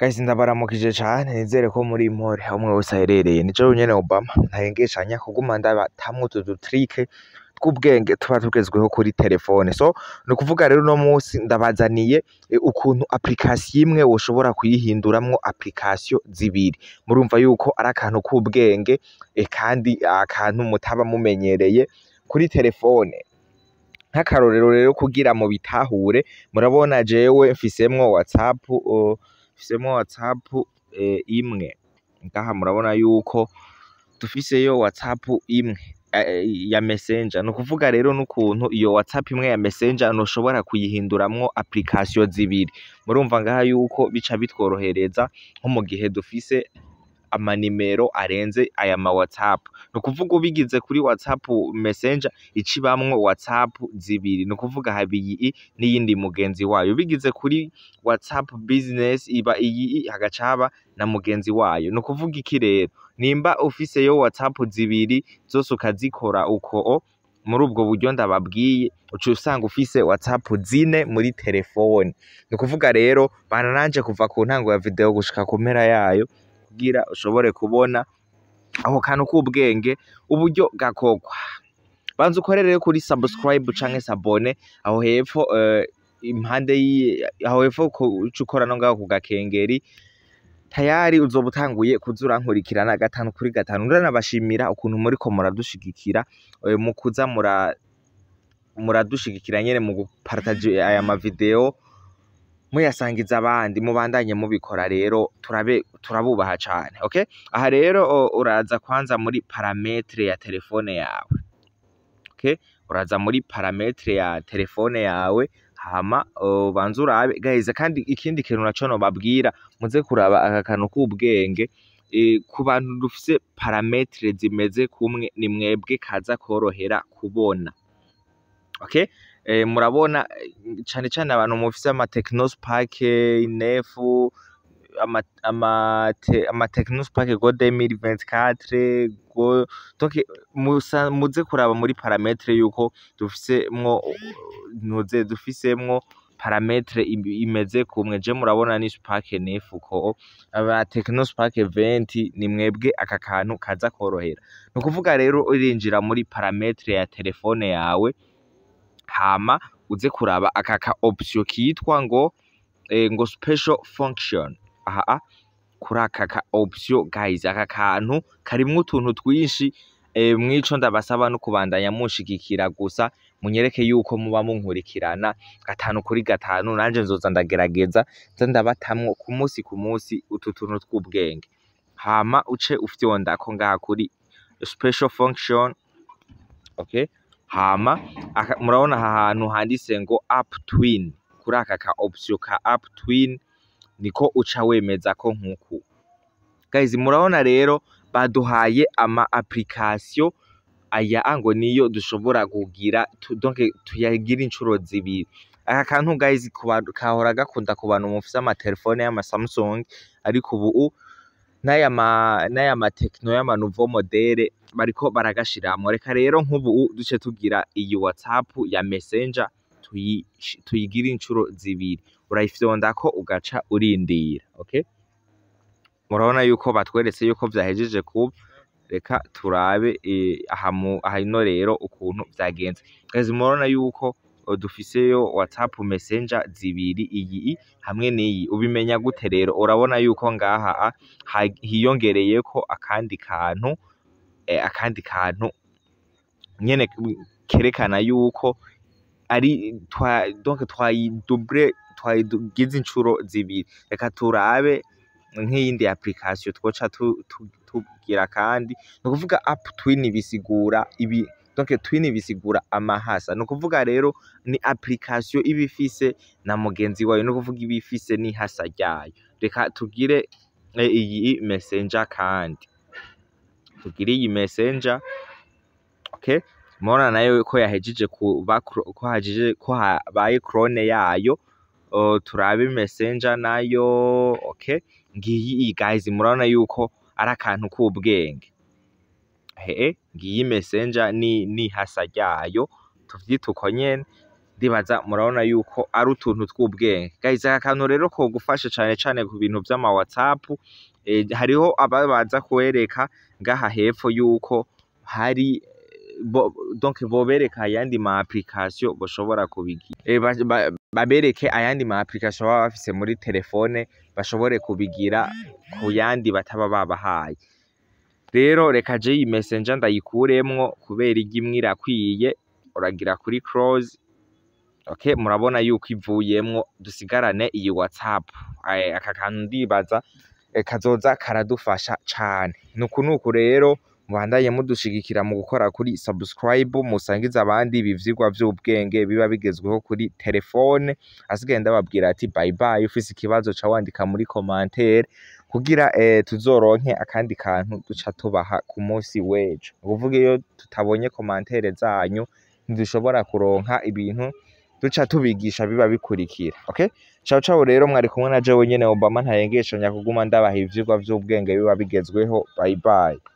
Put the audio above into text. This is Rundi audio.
Guys, ndabaramukije cane, nizere ko muri impore aho umwe wese aherereye. Ni jewe nyene Obama ntahengeshanya kuguma ndabatamwo utu dutrike tw'ubwenge tuba tugezweho kuri telefone. So ni ukuvuga rero uno musi ndabazaniye ukuntu application imwe woshobora kuyihinduramwo application zibiri. Murumva yuko ari akantu k'ubwenge kandi akantu mutaba mumenyereye kuri telefone. Nk'akarorero rero, kugira mubitahure, murabona jewe mfisemwo WhatsApp, mfisemwo WhatsApp imwe ngaha. Murabona yuko dufiseyo WhatsApp imwe ya Messenger. Ni ukuvuga rero n'ukuntu iyo WhatsApp imwe ya Messenger ntushobora kuyihinduramwo application zibiri. Murumva ngaha yuko bica bitworohereza nko mu gihe dufise amanimero arenze aya ma WhatsApp. Ni ukuvuga ubigize kuri WhatsApp Messenger, icibamwo WhatsApp zibiri, ni ukuvuga haba iyi n'iyindi mugenzi wayo. Ubigize kuri WhatsApp Business, iba iyi, hagaca haba na mugenzi wayo. Ni ukuvuga iki rero? Nimba ufiseyo WhatsApp zibiri zose ukazikora uko muri ubwo buryo ndababwiye, uca usanga ufise WhatsApp zine muri telefone. Ni ukuvuga rero bana nanje kuva ku ntango ya video gushika ku mpera yayo kugira ushobore kubona ako kantu k'ubwenge uburyo gakorwa. Banza ukore rero kuri subscribe canke s'abonner aho hepfo, impande aho hepfo, uca ukora no ngaho ku gakengeri. Tayari uzoba utanguye kuza urankurikirana gatanu kuri gatanu. Ndanabashimira ukuntu muriko muradushigikira, mu kuza muradushigikira nyene mu gupartage aya mavideo, muyasangiza abandi. Mubandanye mubikora rero, turabe turabubaha cane. Okay, aha rero uraza kwanza muri paramètres ya telefone yawe. Okay, uraza muri paramètres ya telefone yawe, hama ubanze urabe, guys. Kandi ikindi kintu naco nobabwira, muze kuraba aka kantu k'ubwenge. Ku bantu dufise paramètres zimeze kumwe, ni mwebwe kaza korohera kubona. Okay, murabona cane cane abantu mufise ama Tecno Spark 9, ama Tecno Spark Go 2024 Go. Donc muze kuraba muri paramètres yuko dufisemwo, ntuze dufisemwo paramètres imeze kumwe. Je murabona ni Spark 9, ko aba Tecno Spark 20, ni mwebwe aka kantu kaza korohera. Ni ukuvuga rero urinjira muri paramètres ya telefone yawe, hama uze kuraba aka ka option kitwa ngo special function. Aha kuri aka ka option, guys, aka kantu karimwo utuntu twinshi. Mwico ndabasaba no kubandanya munshigikira gusa, munyereke yuko muba munkurikirana gatanu kuri gatanu. Nanje nzoza ndagerageza nza ndabatamwo ku munsi ku munsi utu tuntu tw'ubwenge. Hama uce ufyondako ngaha kuri special function. Okay, hama murabona aha hantu handitse ngo app twin. Kuri aka ka option ka app twin niko uca wemeza ko nkuku. Guys, murabona rero baduhaye ama application aya ngo niyo dushobora kugira donc tuyagira incuro zibiri. Aka kantu, guys, ku bantu kahora gakunda ku bantu mufise amatelefone y'ama Samsung, ariko ubu n'aya ma Tecno y'ama nouveau modèle bariko baragashiramwo. Reka rero nk'ubu duce tugira iyi WhatsApp ya Messenger, tuyigira incuro zibiri. Urayifyondako, ugaca urindira. Okay, murabona yuko batweretse yuko vyahejeje kuba. Reka turabe aha aha ino rero ukuntu vyagenze. Guys, murabona yuko dufiseyo WhatsApp Messenger zibiri, iyi hamwe n'iyi. Ubimenya gute rero? Urabona yuko ngaha hiyongereyeko akandi kantu, akandi kantu nyene kerekana yuko ari twa donc twayidouble, twayigize incuro zibiri. Reka turabe nk'iyindi application twoca tugira. Kandi ni ukuvuga app twin bisigura ibi, donc twin bisigura amahasa. Ni ukuvuga rero ni application iba ifise na mugenzi wayo, ni ukuvuga iba ifise n'ihasa ryayo. Reka tugire iyi Messenger, kandi tugire iyi Messenger. Okay, murabona nayo ko yahejeje kuba ko hajeje ko habaye clone yayo. Turabe Messenger nayo. Okay, ngiyi iyi, guys. Murabona yuko ari akantu k'ubwenge. Ngiyi Messenger ni hasa ryayo, tuvyite uko nyene. Ndibaza murabona yuko ari utuntu tw'ubwenge, guys. Aka kantu rero kogufasha cane cane ku bintu vy'ama WhatsApp. Hariho ababaza kwereka ngaha hepfo yuko hari bo, donc bobereka ayandi ma application boshobora kubigira, babereke ayandi ma application baba bafise muri telefone, bashobore kubigira ku yandi bataba babahaye. Rero reka je iyi Messenger ndayikuremwo kubera irya imwe irakwiye. Uragira kuri close. Okay, murabona yuko ivuyemwo, dusigarane iyi WhatsApp. Aka kantu ndibaza kazoza karadufasha cane. Nuku nuku rero mubandanye mudushigikira mu gukora kuri subscribe, musangize abandi ibi vyigwa vy'ubwenge biba bigezweho kuri telefone. Asigaye ndababwira ati bye bye. Ufise ikibazo ca wandika muri commentaire kugira tuzoronke akandi kantu duca tubaha ku munsi w'ejo. Ni ukuvuga iyo tutabonye commentaire zanyu, ntidushobora kuronka ibintu duca tubigisha biba bikurikira. Okay, ciao ciao. Rero mwari kumwe na jewe nyene Obama, ntayengeshanya kuguma ndabaha ivyigwa vy'ubwenge biba bigezweho. Bye bye.